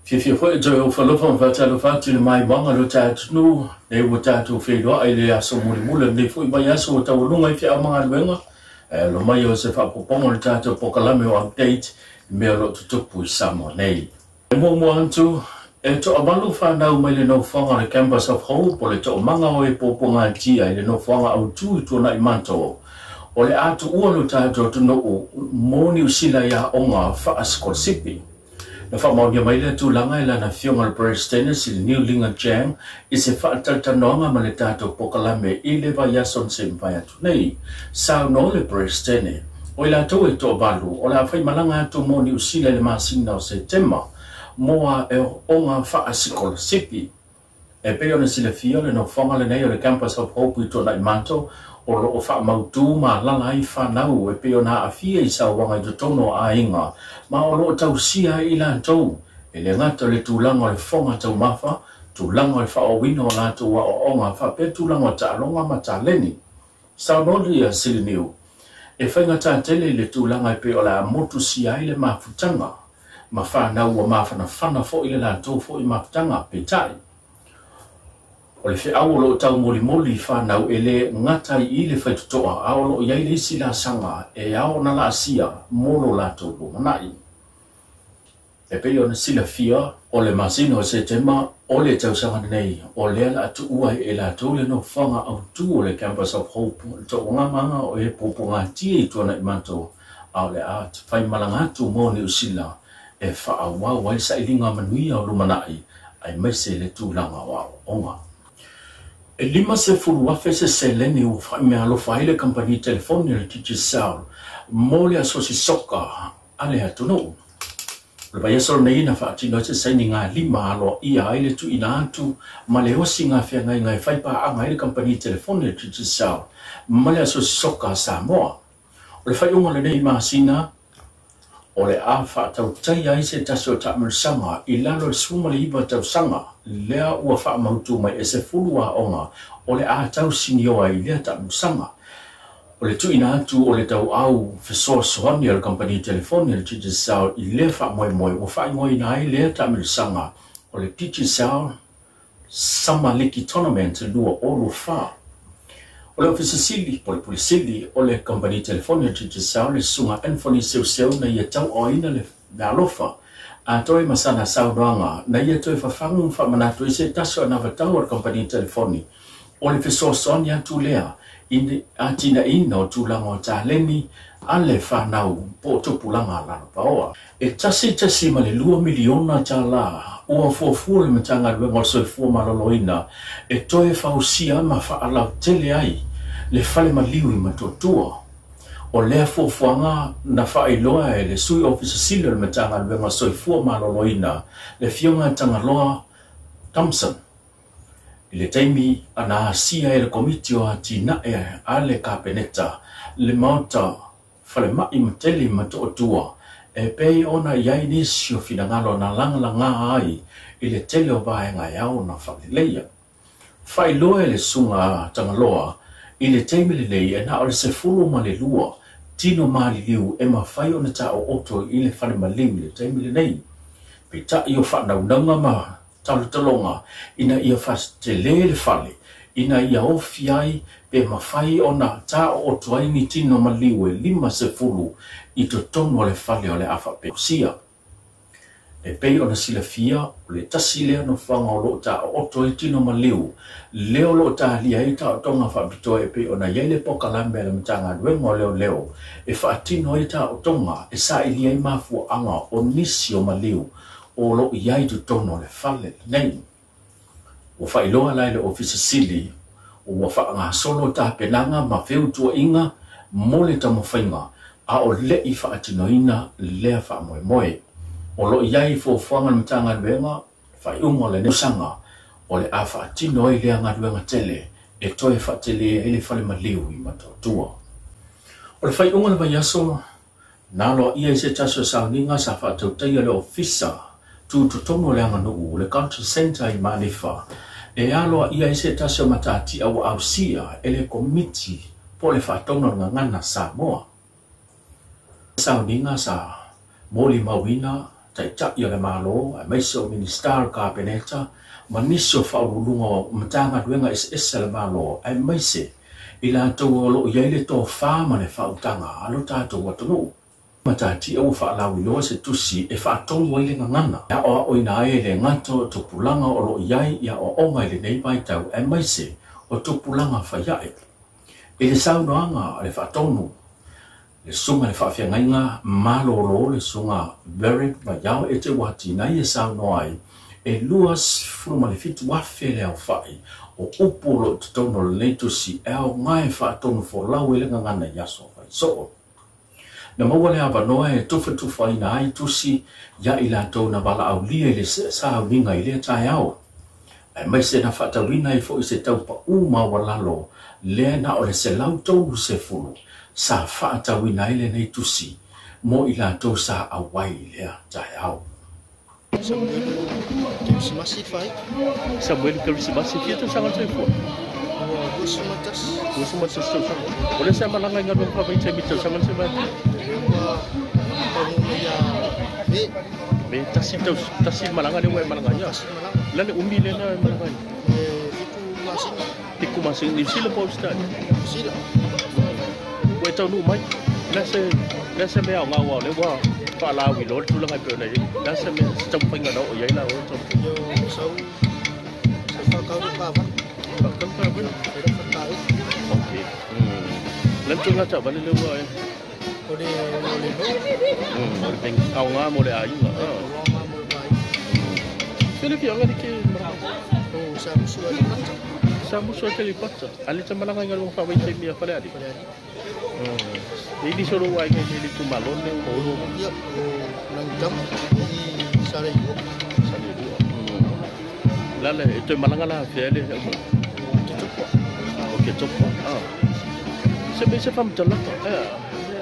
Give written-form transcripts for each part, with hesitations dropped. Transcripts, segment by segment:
Fiafia foi e toe ofo alofa ma faatalofa atu i le maimoaga o lo ta atunuu nei ua tatou feiloai i le aso mulimuli o lenei foi vaiaso ua taualuga ai feau ma galuega ae alo mai o se faaopoopoga o le tatou polokalame o Update i mea o lo o tutupu i Samoa nei. E muamua atu, e toavalu fanau mai le nofoaga o le Campus of Hope o le toomaga o e puapuagatia i le nofoaga autu i Tuanaimato o le a tuua lo tatou atunuu mo Niu Sila i aoga faasikolasipi. Na faamaonia mai lea tulaga e lana afioga le Peresetene Siliniu Liga Chang i se faatalatalanoaga ma le tatou polokalame i le vaiaso na se i mavae atu nei. Saunoa le Peresetene, o i latou e toavalu o le a faimalaga atu mo Niu Sila i le masina o Setema mo aoga faasikolasipi. E pei ona silafia le nofoaga lenei o le Campus of Hope i Tuanaimato o lo o faamautu ma alaala ai fanau e pei ona aafia i sauaga i totonu o aiga ma o lo o tausia ai i latou e le gata o le tulaga o le fofoga taumafa, tulaga o le faaauauina o latou aoaoga faapea tulaga o taaloga ma taleni. Saunoa ia Siliniu e faigata tele i le tulaga e pei o le a motusia ai le mafutaga ma fanau ua mafanafana foi le latou foi mafutaga peitai. O le feau o lo o taumolimoli i fanau e le gata i le faitotoa a o lo o i ai le isi laasaga e ao ona laasia mo lo latou lumanai. E pei ona silafia o le masina o Setema o le tausaga nei o lea la tuua ai e latou le nofoaga autu o le Campus of Hope le toogamaga o e puapuagatia i Tuanaimato a o le a faimalaga atu mo Niu Sila e faaauau ai sailiga manuia o lumanai aemaise le tulaga o aoaoga. E 50,000 se seleni ua faameaalofa ai le kamupani telefoni o le Digicel mo le asosi soka a le atunuu. O le vaiaso lenei na faatino ai se sainiga lima aloaia ai le tuuina atu ma le osiga feagaiga e faipaaga ai le kamupani telefoni o le Digicel ma le asosi soka a Samoa. O le faaiuga o lenei masina o le a faatautai ai se tasi o taamilosaga i lalo o le 19 tausaga lea ua faamautu mai e 10 aoga o le a tausinioa i lea taamilosaga. O le tuuina atu o le tauau fesoasoani a le kamupani telefoni o le Digicel i lea faamoemoe ua faaigoaina ai lea taamilosaga o le Digicel Summer League Tournament 2024. O le Ofisa Sili po o le Pule Sili o le kamupani telefoni o le Digicel le susuga Anthony Seuseu na ia tauaoina le meaalofa a toe ma sana saunoaga na ia toe fafagu ma faamanatu ai se tasi o anavatau o le kamupani telefoni o le fesoasoani atu lea i le atinaeina o tulaga o taleni a le fanau po o tupulaga lalovaoa. E $1.2 miliona ua fuafua le Matagaluega o le Soifua Maloloina e toe fausia ma faalautele ai le fale maliu i Motootua. O lea fuafuaga na faailoa e le Sui Ofisa Sili o le Matagaluega o le Soifua Maloloina le Afioga Tagaloa Thompson i le taimi na asia e le Komiti o Atinae a le Kapeneta le Maota Falemai Matele i Motootua e pei ona i ai nisi o finagalo na lagalaga ai i le tele o vaega e ao ona faaleleia. Faailoa e le susuga Tagaloa i le taimi lenei e na o le 12 tino maliliu e mafai ona taooto i le fale maliu i le taimi lenei. Peitai o faanaunauga ma talotaloga ina ia faatele le fale ina ia ofi ai pe mafai ona taooto ai ni tino maliu e 50 i totonu o le fale o le a faapeusia. E pei ona silafia o le tasi lea nofoaga o lo o taooto ai tino maliu lea o lo o talia ai taotoga faapitoa e pei ona i ai le polokalame a le Matagaluega o Leoleo e faatino ai taotoga e sailia ai mafuaaga o nisi o maliu o lo o i ai totonu o le fale lenei. Ua faailoa la e le Ofisa Sili ua faagasolo tapenaga ma feutuaiga mo le taumafaiga a o le'i faatinoina lea faamoemoe. O lo o i ai fuafuaga a le Matagaluega faaiuga o lenei tausaga o le a faatino ai lea galuega tele e toe faatele ai le fale maliu i Motootua. O le faaiuga o le vaiaso na aloaia i se tasi o sauniga sa faatautaia le Ofisa Tutotonu o le Aganuu, le Culture Centre i Malifa, e aloaia ai se tasi o matatia ua ausia e le Komiti po o le Faatonu o le Gagana Samoa. Sauniga sa molimauina Taitai o le Malo, aemaise o Minisita o le Kapeneta, ma nisi o faauluuluga o Matagaluega eseese a le Malo, aemaise i latou o lo o i ai le tofa ma le faautaga a lo tatou atunuu. Matatia ua faalauiloa se tusi e faatonu ai le gagana e aoaoina ai e le gata o tupulaga o lo o i ai i aoaoga i lenei vaitau aemaise o tupulaga faiae. I le saunoaga a le faatonu, le susuga i le faafeagaiga malolo le susuga Vereb Vaiao Eteuati na ia saunoa ai e 27,000 le aofai o upu o lo o i totonu o lenei tusi e aoga e faatonu folau ai le gagana i aso faisoo. Na maua le avanoa e tufatufaina ai tusi ia i latou na valaaulia i le sauniga i lea taeao, aemaise na faatauina ai foi se taupaū maualalo lea na o le 130 sa faatauina ai lenei tusi mo i latou sa auai i lea taeao. Samuelu Kerisimasi fai. Samuelu Kerisimasi fia tausaga le soifua? Ua 21. 21 tausaga. O le ese malaga i galuega faavaitaimi tausaga le se vae? Ua taunuu mai ia Me. Me tasi tasi malaga le ua e malaga ia. La le umi le na e malaga ai. E 7 masina. 7 masina. Niu Sila po Australia? Niu Sila. Ua e taunuu mai. La se mea o ngā wao le ua faalauiloa le tulaga e pei ona i ai. La se mea se taumafaiga na oo i ai la oe taumafaiga. Yo sau sa whakau ka Whakau ka vale. Whai whakae. Okay. La le tulaga taavale le ua e. O le no. O le peng au ngā mo le aiga. O ngā mo le aiga. Fele fianga le ke malaga. O sa musu a le pata. Sa musu a te pata. Ale te malaga i galuega faavaitaimi a Falealii. Falealii. E ili solo ai ngai le tumalo le o o. Ia, o Langitama i Saleilua. Saleilua. La le e toe malaga la fea le au malaga. Te topa. O ke topa. Ah. Se me se faamatalaga.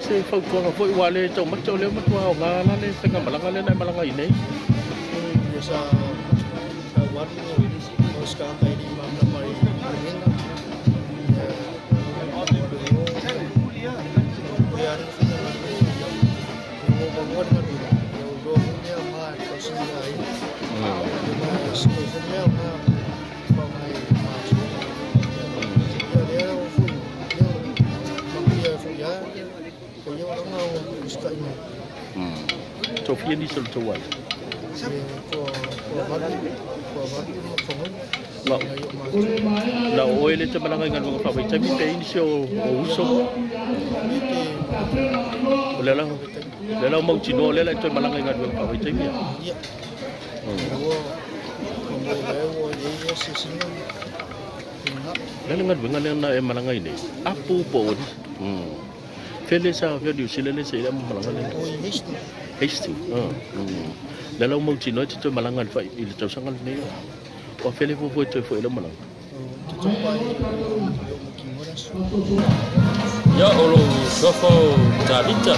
Se fautuaga foi ua le taumate o lea matua aoga la le faigamalaga lea na e malaga ai nei. Ia sa sa waru o ska kai ni ma mai menga. Ia ia ari fina na ia. O ba ngor na du. Ia o do mea ma ko si ai. Ma si ko mea ma pa mai ma. Ia le o fu. Ia ma ia fu ia. Ko ia o nga o ska ina. Tofia ni sol tawai. Ko ko valu ko valu ma ko La la o ele te malaga i galuega faavaitaimi pe i nisi o uso. O le la o mautinoa o lea la e toe malaga i galuega faavaitaimi a. Ia. Ua mo le o ia se singa. Le le galuega lea na e malaga i nei. Apu po o ni. Fele sa fea New Zealand le se ila malaga le. O i Hastings. Hastings. Le la o mautinoa te toe malaga i le tausaga lenei. O fele fofo e toe foi le malaga. Te topa i o mokimoras. Ia o lou suafa o Tavita,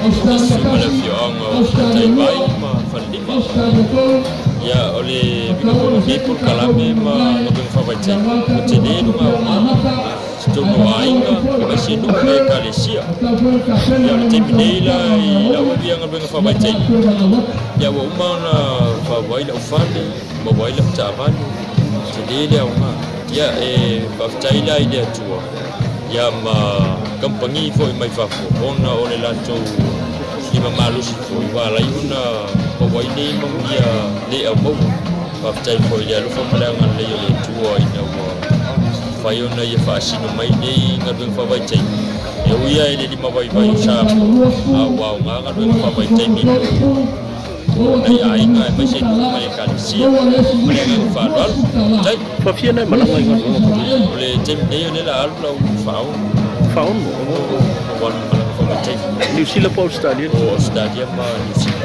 le susuga i le afioaga o Taivai ma Falelima. Ia o le uiga foi o lenei polokalame ma galuega faavaitaimi, ua tele luga aoga i totonu o aiga aemaise nuu ma ekalesia. Ia o le taimi nei la i lau ia galuega faavaitaimi, ia ua uma ona fauai lau fale, maua ai lau taavale, tele le aoga. Ia e faafetai la i le Atua ia ma kamupani foi mai fafo ona o le latou lima malosi foi ua alai ona maua ai nei manuia le aumaua. Faafetai foi i le alofa ma le agalelei o le Atua ina ua fai ona ia faasino mai nei galuega faavaitaimi. E ui ai le lima vaivai o Samoa, a ua aoga galuega faavaitaimi mo nai aiga aemaise nuu ma le ekalesia. Ma le agaga faaaloalo. Faafetai. Faafia na e malaga i galuega faavaitaimi? O le taimi nei o lea la alu lau faaono. Faaono? O alu malaga faavaitaimi. Niu Sila po Australia? O Australia ma Niu Sila.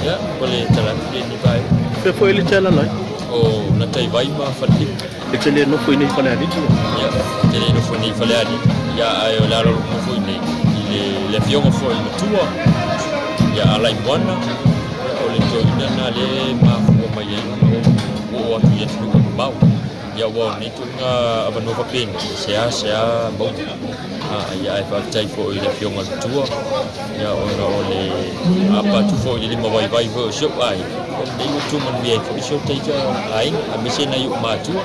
Ia, o le tala atu lenei vaega. Fea foi le te alala ai? O Gataivai ma Falelima. E te le nofo i nei Falealili? Ia, te le nofo i nei Falealili. Ia, ae o le aloalo uma foi nei i le afioga foi i le matua, ia Alaimoana, ia o le toeaina lena lea e mafua mai ai ona ou oo atu i atunuu mamao. Ia, aua o nei ituaiga avanoa faapena, e seasea maua. Ia ae faafetai foi i le Afioga i le Matua, ia ona o le apa atu foi i le lima vaivai foi o si ou aiga, ia lenei ua tumanuia ai foi si o taita aiga, aemaise nai ou matua.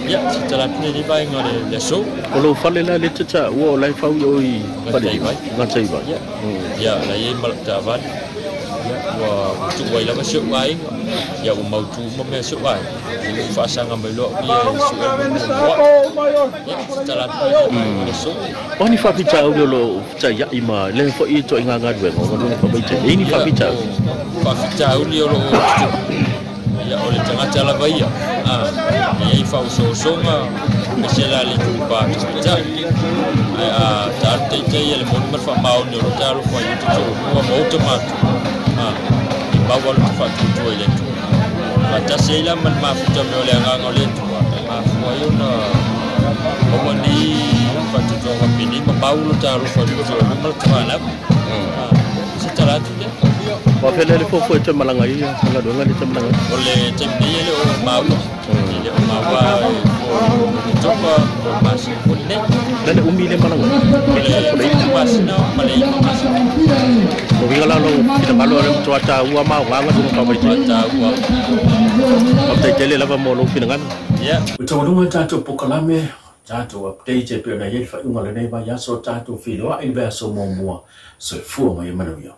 Ia, se tala atu lenei vaega o le aso. O lou fale la le te taua o la e fau i o i Falelima. Gataivai. Ia, ia la e i ai ma lau taavale. Ia, ua tuu ai lava si ou aiga, ia ua mautu uma mea a si ou aiga, ia ua faasaga mai loa au ia e sue le muamua. Ia, se tala atu lenei vaega o le aso. O a ni faafitauli o lo o fetaiai ma lea foi ituaiga galuega o galuega faavaitaimi? E i ai ni faafitauli? Ia, o faafitauli o lo o tutupu, ia o le tagata lava ia, e i ai faaosoosoga, aemaise la le itupa taupitai. Ae a taalu taitai ia le moni ma le faamaoni o lo ta alofa i uta toalua ma uta matua, e mau lava lo ta faatuatua i le Atua. Faatasi ai la ma le mafuta mea o le agaga o le Atua, e mafua ai ona maua nei faatuatuaga faapenei ma mau lo ta alofa i lo ta toalua ma lo ta fanau. Se tala atu lea. Ua afea le fuafua e toe malaga ai ia galuega lea e toe malaga ai? O le taimi nei e le o maua. E le o maua po o Oketopa po o le masina foi lenei. O le a le umi lea e malaga ai? O le 7 masina ma le 9 masina. O uiga la lou finagalo o le matua taua ma aoga galuega faavaitaimi. Matua taua. Faafetai tele lava mo lou finagalo. Ia. Ua taualuga tatou polokalame, tatou update e pei ona i ai le faaiuga o lenei vaiaso, tatou feiloai i le vaiaso muamua. Soifua ma ia manuia.